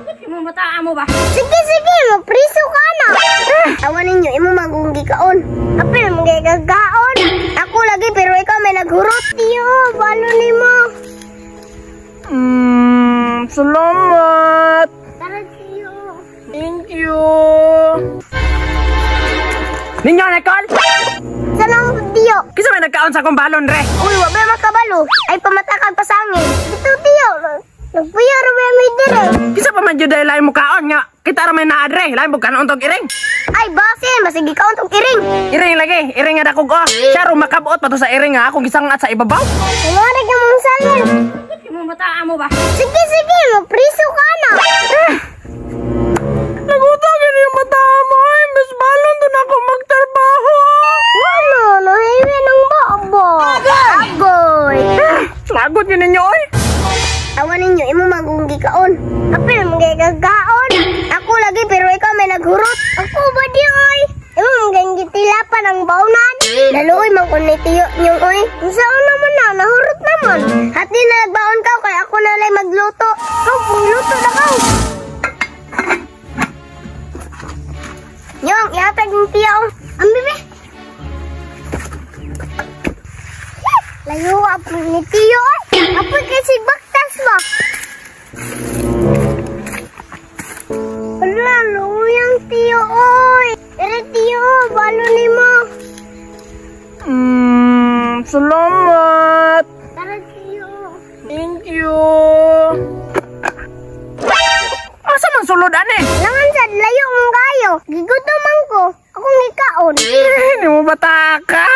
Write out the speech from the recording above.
Mo bata mo ba? Sige, sige, mapriso ka na. Awan ninyo, imo magunggi kaon. Apil mong gagaon. Ako lagi pero ikaw may naghurot. Tiyo, balo nimo. Salamat. Tara, tiyo. Thank you. Ninyo, Nicole? Salamat, tiyo. Kisa may nagkaon sa akong balon, re. Uy, wa ba makabalo? Ay, pamatakag pasangin. Dito, tiyo. Nagpuyo ra ba may dire? Kisa pa man jud dahil lain mo kaon nga. Kita ra may naadre. Lain mo kanon tog iring. Ay, basin, basig ikaw tong iring. Iring lagi, iring nga dakog oh. Siya ro makabuot pa to sa iring nga akong gisangat sa ibabaw. Kumari ka mong salon. Mo bata mo ba? Sige, sige, mapriso ka na. Nagutang gini yung mata mo ay mas balon to na ako magtrabaho. Wala, nahiwi ng babo. Agoy. Lagot yun ninyo oy. Awan ninyo, imo magunggi kaon. Apil mong gagaon. Ako lagi pero ikaw may naghurot. Ako ba di oy? Imo mong gitilapan ang baunan. Naluoy man kun ni tiyo niyong oy. Unsaon naman na, nahurot naman. Hati na nagbaon ka kay ako na lay magluto. Ikaw pungluto na ka. Nyong, ihatag ng tiyo. Ang bibi. Layo apo ni tiyo oy. Apoy kasi baktas ba? Wala, luyang tiyo oy. Ere tiyo, balo nimo. Salamat. Tara tiyo. Thank you. Asa man sulod ane? Langan sad layo mong kayo. Gigutom man ko. Akong ikaon. Hindi mo bata ka.